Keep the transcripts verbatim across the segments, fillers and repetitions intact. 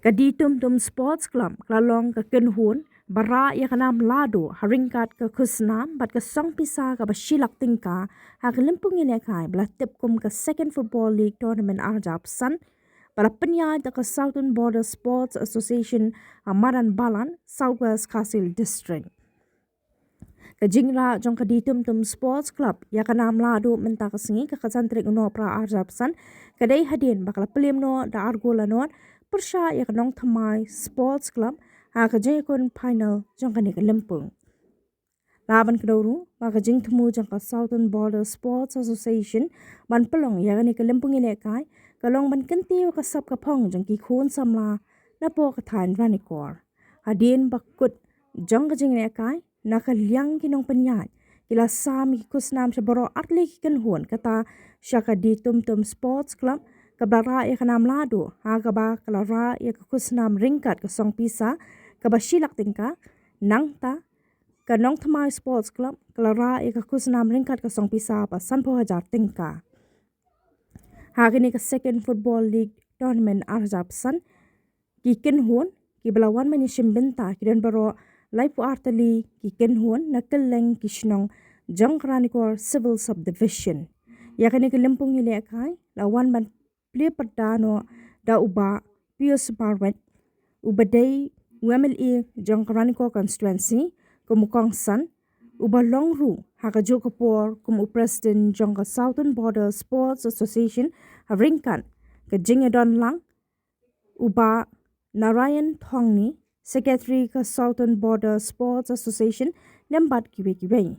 Ka D Tumtum Sports Club ka la long ka kynhun ba rah ïa ka nam ladu ha ryngkat ka khusnam bad ka song pisa kaba shi lak tyngka ha ka lympung ïalehkai ba la tip kum ka Second Football League Tournament ar hajar arphew san, ba la pynïaid da ka Southern Border Sports Association ha Madan Balan, South West Khasi Hills District. Ka jingrah jong ka D Tumtum Sports Club ïa ka nam ladu mynta ka sngi ka khatsan tarik u Nohprah ar hajar arphew san ka dei hadien ba ka la plie noh da ar gol la nod pyrshah ïa ka Nongthymmai Sports Club ha ka jingïakut final jong kane ka lympung. La ban kdew ruh ba ka jingthmu jong ka Southern Border Sports Association ban pynlong ïa kane ka lympung ïalehkai ka long ban kyntiew ka sap ka phong jong ki khun samla napoh ka thaiñ Ranikor. Hadien ba kut jong ka jingïalehkai na ka liang ki nongpynïaid ki la sam ïa ki khusnam sha baroh artylli ki kynhun, kata sha ka D Tumtum Sports Club kaba la rah ïa ka nam ladu, ha kaba ka la rah ïa ka khusnam ryngkat ka song pisa kaba shi lak tyngka. Nangta ka Nongthymmai Sports Club ka la rah ïa ka khusnam ryngkat ka song pisa ba sanphew hajar tyngka. Ha kane ka Second Football League Tournament ar hajar arphew san, ki kynhun kiba la wan ban ïashim bynta ki don baroh laiphew artylli ki kynhun na kylleng ki shnong jong ka Ranikor Civil Subdivision. Ïa kane ka lympung ïalehkai la wan ban plie pyrda noh da u Bah Pius Marwet, uba dei u M L A jong ka Ranikor Constituency, kum u kongsan, uba long ruh ha kajuh ka por kum u President jong ka Southern Border Sports Association ha ryngkat ka jingïadon lang u Bah Narayan Thongni, Secretary ka Southern Border Sports Association, lem bad kiwei kiwei.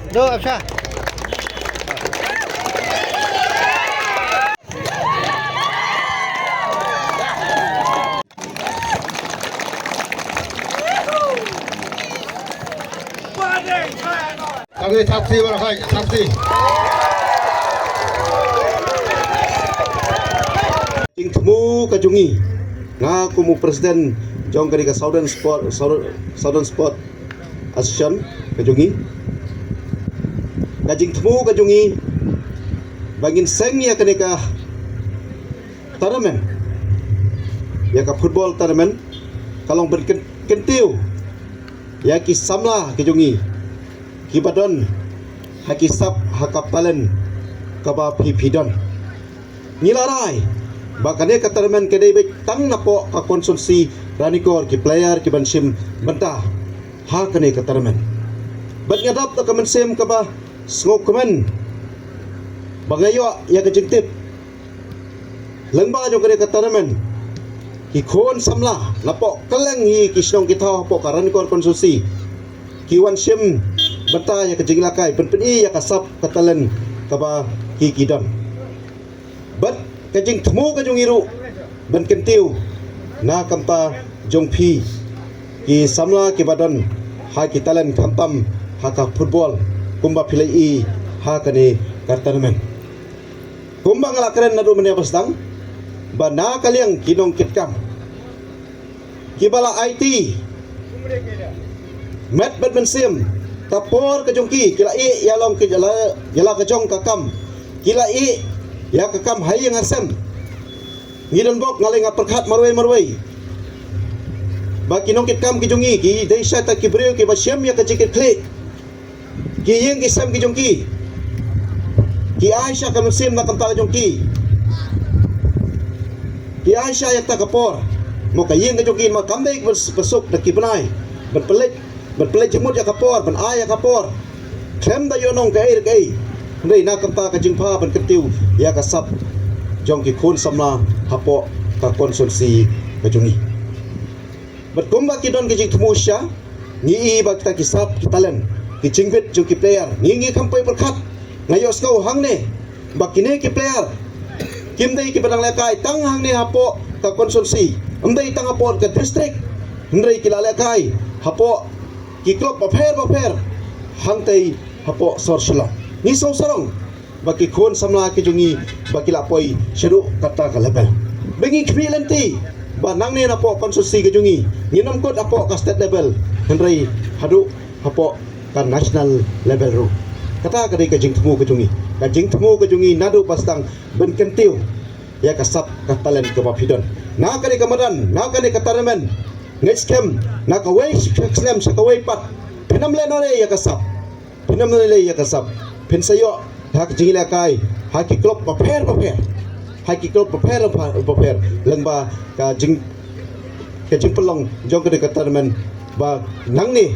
Doh, Absha. Saksi, saksi, saksi. Jingthmu ka jong ngi, nga kum u president jong kane ka Southern Sport, Southern, Southern Sport Association ka jong ngi. Ka jingthmu ka jong ngi ba ngin seng ïa kane ka tournament, ïa ka football tournament, ka long ban kyn-, kyntiew ïa ki samla ki jong ngi kiba don ha ki sap, ha ka talent kaba phi phi don. Ngi la rai ba kane ka tournament ka dei beit tang napoh ka constituency Ranikor ki player ki ban shim bynta ha kane ka tournament. Bad nga dap da ka mynsiem kaba sngewkmen ba nga ïoh ïa ka jingtip lyngba jong kane ka tournament, ki khun samla napoh kylleng hi ki shnong ki thaw hapoh ka Ranikor constituency ki wan shim bynta ïa ka jingïalehkai, pyn-, pyni ïa ka sap ka talent kaba ki ki don. Bad ka jingthmu ka jong ngi ruh ban kyntiew na ka bynta jong phi ki samla kiba don ha ki talent, khamtam ha ka football, kumba phi la ïohi ha kane ka tournament. Kumba nga la kren naduh mynne ba sdang, ba na ka liang ki nongkitkam kiba la aiti met bad mynsiem, ka por ka jong ki, ki la ïeh ïa long ki, ïa la, ïa la ka jong ka kam, ki la ïeh ïa ka kam ha ïing ha sem. Ngi don bok, nga leh nga pyrkhat marwei marwei ba ki nongkitkam ki jong ngi ki dei shata ki briew kiba shem ïa ka jingkitkhlieh. Ki ïing ki sem ki jong ki, ki ai sha ka mynsiem na ka bynta ka jong ki. Ki ai sha ïa kata ka por. Mo, ka ïing ka jong ki ma kam dei ba suk da ki bnai ban pynleit, ban pynleit jingmut ïa ka por, ban ai ïa ka por. Khlem da ïohnong kaei kaei. Hynrei na ka bynta ka jingpha ban kyntiew ïa ka sap jong ki khun samla hapoh ka constituency ka jong ngi. Bad kumba ki don ki jingthmu shisha, ngi i ba kita ki sap ki talent ki jingbit jong ki player. Ngi ngi kham poi pyrkhat. Nga ïohsngew hangne ba kine ki player kim dei kiba dang lehkai tang hangne hapoh ka constituency, ym dei tang hapoh ka district, hynrei ki la lehkai hapoh ki club bapher bapher hangtei hapoh sor Shillong. Ngi sngewsarong ba ki khun samla ki jong ngi ba ki la poi shaduh kata ka level. Ba ngi khmih lynti ba nangne napoh constituency ka jong ngi, ngin ym kut hapoh ka state level, hynrei haduh hapoh ka national level ruh. Kata ka dei ka jingthmu ka jong ngi. Ka jingthmu ka jong ngi naduh ba sdang ban kyntiew ïa ka sap ka talent kaba phi don. Na kane ka madan, na kane ka tournament, ngeit skhem na kawei ka snem sha kawei pat, phin ym leh noh ïa ka sap. Phin ym leh ïa ka sap. Phin sa ïoh ha ka jinglehkai ha ki club bapher bapher, ha ki club bapher bapher, lyngba ka jing, ka jingpynlong jong kane ka tournament. Ba nangne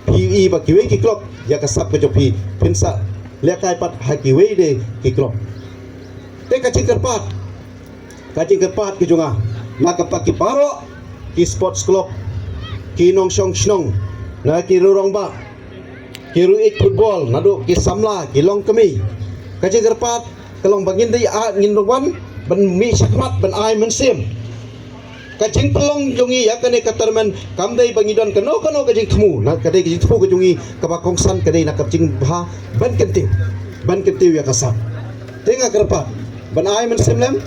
phi i ba kiwei ki club ïa ka sap ka jong phi phin sa lehkai pat ha kiwei de ki club. Te ka jingkyrpad, ka jingkyrpad ka jong nga na ka bynta ki baroh ki sports club, ki nongshong shnong, na ki rangbah, ki riew ïeit football, naduh ki samla, ki longkmie. Ka jingkyrpad ka long ba ngin dei, ah, ngin wan ban mih shakhmat ban ai mynsiem. Ka jingpynlong jong ngi ïa kane ka tournament kam dei ba ngi don kano kano ka jingthmu, na ka dei ka jingthmu ka jong ngi kaba kongsan, ka dei na ka jingbha ban kyntiew, ban kyntiew ïa ka sap. Te nga kyrpad ban ai mynsiem lem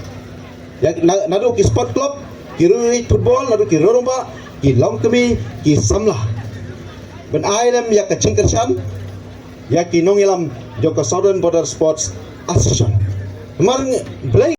ïa na, naduh ki sport club, ki riew ïeit football, naduh ki rangbah, ki longkmie, ki samla, ban ai lem ïa ka jingkyrshan ïa ki nongïalam jong ka Southern Border Sports Association. Namar ngi, Blei